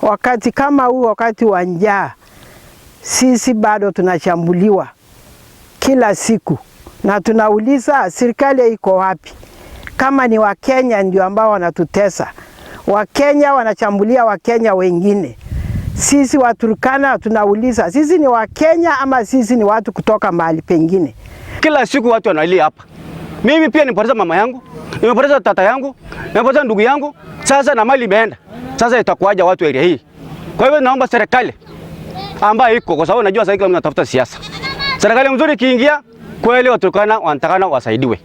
Wakati kama huu, wakati wa njaa, sisi bado tunashambuliwa kila siku, na tunauliza serikali iko wapi? Kama ni Wakenya ndio ambao wanatutesa, Wakenya wanashambulia Wakenya wengine. Sisi Waturkana tunauliza, sisi ni Wakenya ama sisi ni watu kutoka mahali pengine? Kila siku watu wanalia hapa. Mimi pia nimepoteza mama yangu, nimepoteza tata yangu, nimepoteza ndugu yangu, sasa na mali imeenda. Sasa itakuwaje watu area hii? Kwa hivyo naomba serikali ambayo iko, kwa sababu najua sasa kila mtu anatafuta siasa. Serikali mzuri ikiingia, kweli Waturkana wanatakana wasaidiwe.